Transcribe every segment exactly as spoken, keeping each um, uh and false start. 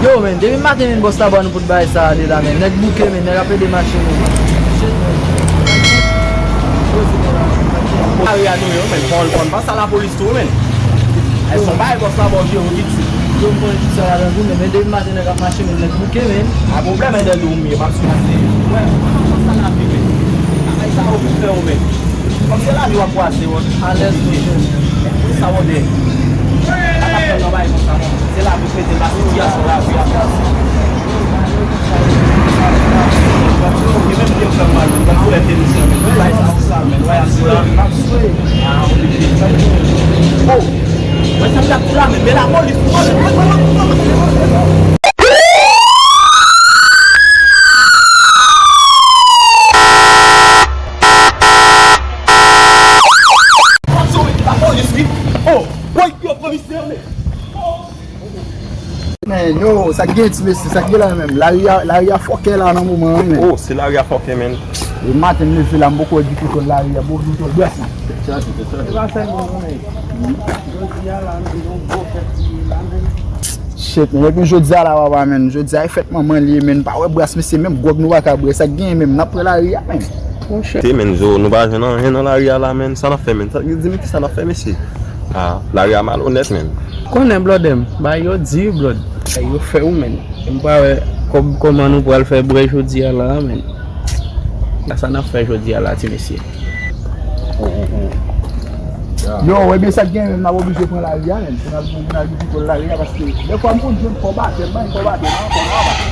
Yo, men, depi maten, men, bòs la ba nou pou t bay sa ale la, men. Nèg bouke, men, nèg ap ede mache, men. Shit, men. Lari a nou yo, men, fò, fò n pase a lapolis tou, men. Èske w bay bòs la ba w jere w tout swit? Yo, m konn tout sa ladan tou, men, men depi maten, nèg ap mache, men, nèg bouke, men. Pa pwoblèm, men, de nou, men, m ap sou pase. Wè, m ap pase a lapolis, men. Bagay sa yo pou fè w, men. Kòm se lavi w ap kwaze, w alèz, monchè. Sa w de. Pa t ap fè nan bagay konsa, non. Se lavi w mete la, sitiyasyon lavi a. Li menm ki fè m mal, men, ban koulè tenisyen, men, bay sa, sa, men, bay sa, la. Ah, oblije. Oh! Mwen, sa m t ap di la, men, men lapolis, lapolis, wi. Oh! Woy, yo, komisè, men. Men, yo, sa k gen ti mesye, sa k gen la menm? Lari a, lari a fòkè la nan moman an, men. Oh, se lari a fòkè, men. E maten m leve la, m poko wè di kote lari a, bon, di kote bwès la. Se pa sèlman mwen. Jodi a la, nou te gen yon gwo fèt ki ye la, men. Shit, men, epi jodi a la, papa, men. Jodi a, e fèt manman li ye, men. Pa wè bwès, mesye, menm gwòg nou pa ka bwè, sa k gen, menm, n ap pran lari a, men. Monchè. Te, men, zo, nou pa jwenn anyen nan lari a la, men. Sa n ap fè, men? Sa, di m, kisa n ap fè, mesye? Ah, lari a malonèt, men. Konnen, blòdè m, bagay yo di, blòd. Bagay yo fè w, men. M pa wè kòb, kòman nou pral fè bwè jodi a la, men. Sa n ap fè jodi a la, ti mesye. Yo, ebyen, sa k gen, menm, n ap oblije pran lari a, menm. Si n ap, n ap vizite lari a, paske dèfwa m konn jwenn kòb atè, m pa gen kòb atè, m pa gen kòb atè.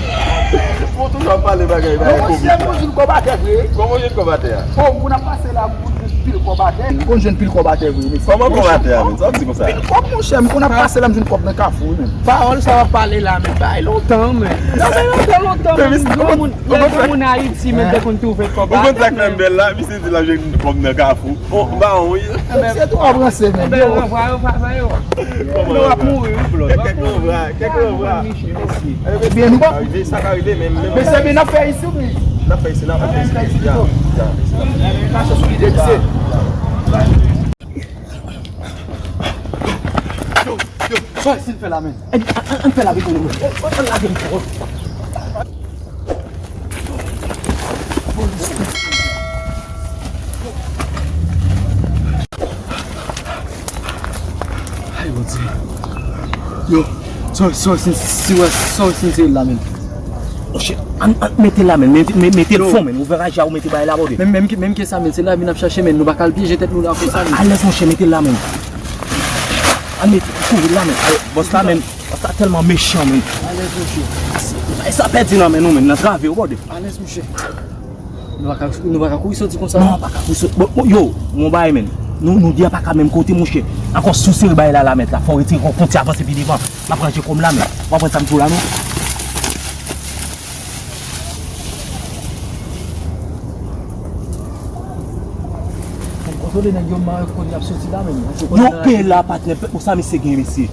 Ou toujou ap pale bagay, bagay komik la. Non, monchè, m konn jwenn kòb atè vre. Kòman w jwenn kòb atè a? Bon, moun ap pase la, m konn jwenn pil kòb atè. M konn jwenn pil kòb atè vre, mesye. Kòman kòb atè a, menm? Sa w di konsa? Pil kòb, monchè, m konn ap pase la, m jwenn kòb nan Kafou, menm. Pawòl sa w ap pale la, men, bay lontan, men. Sa fè lontan, lontan, men. Granmoun, lè granmoun Ayiti, men, te konn twouve kòb atè, men. Ou konn sa k fè m bèl la? Misye di l ap jwenn kòb nan Kafou. Bon, ba w, wi. Se twò ranse, men. Ebyen, ranvwa yo pa fè yo. Kòman ranvwa? W ap mouri, wi, blòd. Kèk ranvwa, kèk ranvwa. Ebyen, nou pa rive, sa ka rive, men, men. Men se byen n ap fè isi, wi. N ap fè isi, n ap fè isi. Ya, ya. Mache sou lide, mesye. Yo, yo, sa w ap fè la, men? Ann, ann, ann fè la, men, ann, ann lage m fò. Ay, Bondye. Yo, sa, sa, si, si, wè, sa, si, se la, men. Monchè, ann, ann, mete la, men, mete, me-, mete l fon, men. Ouvè raje a, ou mete bagay la, bòdè. Menm, menm ki, menm ki sa, men, se lavi n ap chache, men, nou pa ka al pyeje tèt nou la konsa, men. Alèz, monchè, mete l la, men. Ann mete, kouvri l la, men. Alè, bòs la, men. Bòs la tèlman mechan, men. Alèz, monchè. Bay sa pèdi nan men nou, men. N antrave yo, bòdè. Alèz, monchè. Nou pa ka, nou pa ka kouri soti konsa. Non, pa ka kouri soti. Bon, bon, yo, mon bagay, men. Nou, nou di a pa ka menm kote, monchè. Ankò sou seri bagay la, la, mèt la. Fò retire kò konti avanse pi devan. M ap ranje kò m la, men. W ap wè sa m di w la, non? Kontwole nèg yo, m pa wè kote y ap soti la, men. Yo pe la, patnè. Pèp, bon, sa misye gen, mesye.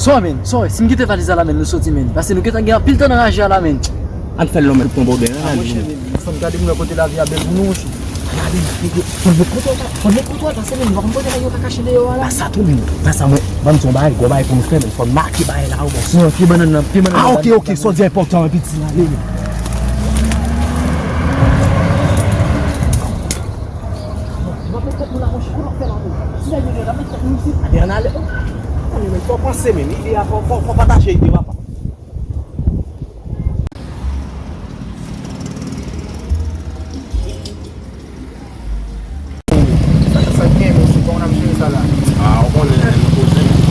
Sò, men, sò, si m kite valiz la la, men, nou soti, men. Paske nou gentan gen anpil tan nan raje a la, men. Ann fè l non, men, pran bòdè, ann ale, men. Fò n gade pou n wè kote lavi a bèl pou nou, monchè. Gade, gade, fò n met kontwòl la, fò n met kontwòl, paske, men, nou pa konn kote nèg yo ka kache deyò a la. Pa sa tou, men, pa sa, mwen, ban m di yon bagay, gwo bagay pou nou fè, men, fò n make bagay la, wi, bòs. Non, pye bannann nan, pye bannann nan. Ah, ok, ok, sa w di enpòtan, wi, piti, ale, men. N ap met tèt nou la, monchè, kote n ap fè la, men? Si nèg yo gen, n ap met tèt nou isit. Gade, ann ale. Konnen, men, sa w panse, men, ide a, fò, fò, fò pataje ide, papa. Sa, sa gen, men, se kòman n ap jere sa la? Ah, ou konnen, men, nou poze, men.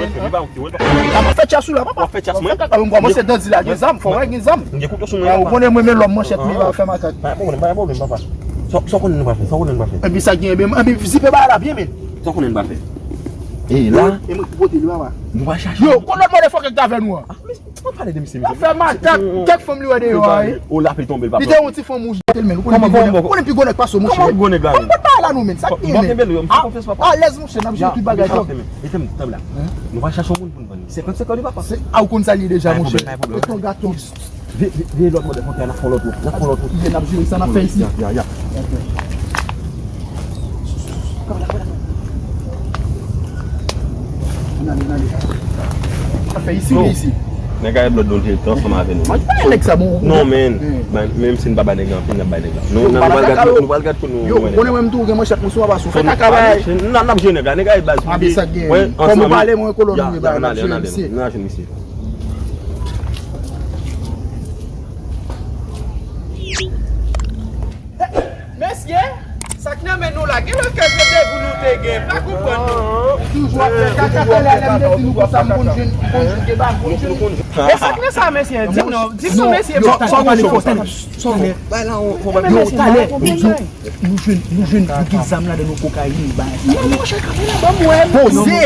wè l fè, li pa wè l fè. L ap fè chas ou la, papa. W ap fè chas mwen? A, mwen kòmanse dandi la, gen zam, fò wè gen zam. M gen kouto sou mwen. A, ou konnen mwen, men lòm manchèt, li pa fè makak. Pa gen pwoblèm, pa gen pwoblèm, papa. Sa, sa w konnen nou pral fè, sa w konnen nou pral fè. Epi sa gen, epi, epi zipe bagay la byen, men. Sa w konnen nou pral fè. E la, e mwen ki pote li, papa. Nou pral chache. Yo, kon lòt motherfucker ki t avè nou an. Ah, men, pa pale de misye, misye. Sa fè makak, kèk fanm li wè deyò a, wi. O, l ape tonbe, l pa pran. Li te yon ti fanm wouj, tèlman, ou konnen pi gwo nèg, ou konnen pi gwo nèg pase w, monchè. Kòman gwo nèg la, men? Kòman gwo nèg la, men? Bon, kenbe l, wi, m fè konfyans, papa. Alèz, monchè, n ap jwe tout bagay, djòb. Mete m, tann la. Nou pral chache yon moun pou n vann li. Senkant senkant, wi, papa. Se, a, ou konn sa l ye deja, monchè. Pa gen pwoblèm, pa gen pwoblèm. Mete yon gato. Veye, veye, veye lòt motherfucker, n ap fè yon lòt wout. N ap fè yon lòt wout. N ap jere sa n ap fè isi. Ya, ya, ya. N ale, n ale. N ap fè isi, wi, isi. Nèg a Blood nou te ansanm avè nou. Mwen pa nèg sa bon. Non, men, menm si n pa bay nèg la anpil, n ap bay nèg la. Nou, nou pral gad, nou pral gad pou nou. Yo, konnen mwen m tou gen manchèt mwen sou anba sou. Fè kaka bay. N ap jere nèg la, nèg a baz. A, men sa gen. Kòm ou pale, mwen kolo nou ye bay, n ap jere isi. Nou al jwenn misye. Mesye, sa k nan men nou la, gen lòt kèk randevou nou te gen, pa konprann nou. Toujou ap fè kaka, talè a lè m te di nou konsa, m konn jwenn, m konn jwenn, gen pa m konn jwenn. E sa k nan sa, mesye? Di m non, di m non, mesye. Sa w pale fò, talè. Talè, nou jwenn, nou jwenn, nou gen zam ladan nou, kokayin, bagay. Poze!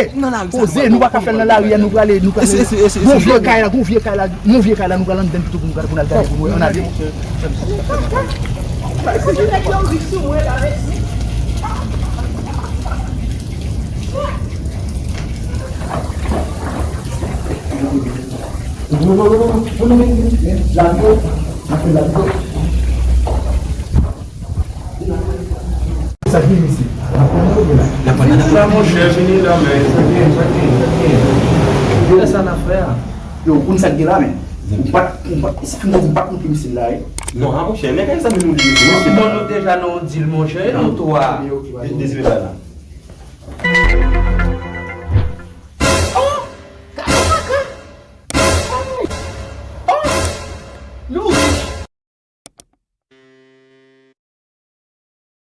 Poze, nou pa ka fè l nan lari a, nou prale, nou prale. Gon vye kay la, gon vye kay la, gon vye kay la, nou pral anndan pito pou nou gade, pou n al gade, pou nou ann ale. Sa k gen isi? Sa monchè, vini la, men. Sa k gen, sa k gen, sa k gen? Yo, sa n ap fè a? Yo, ou konn sa k gen la, men? Ou pa t, ou pa t, sa fè m di m pa t montre misye la, wi. Non, a monchè, nèg a egzamine nou li, mesye. Bon, nou deja nan yon deal, monchè, e nou twa. Dezire bagay la.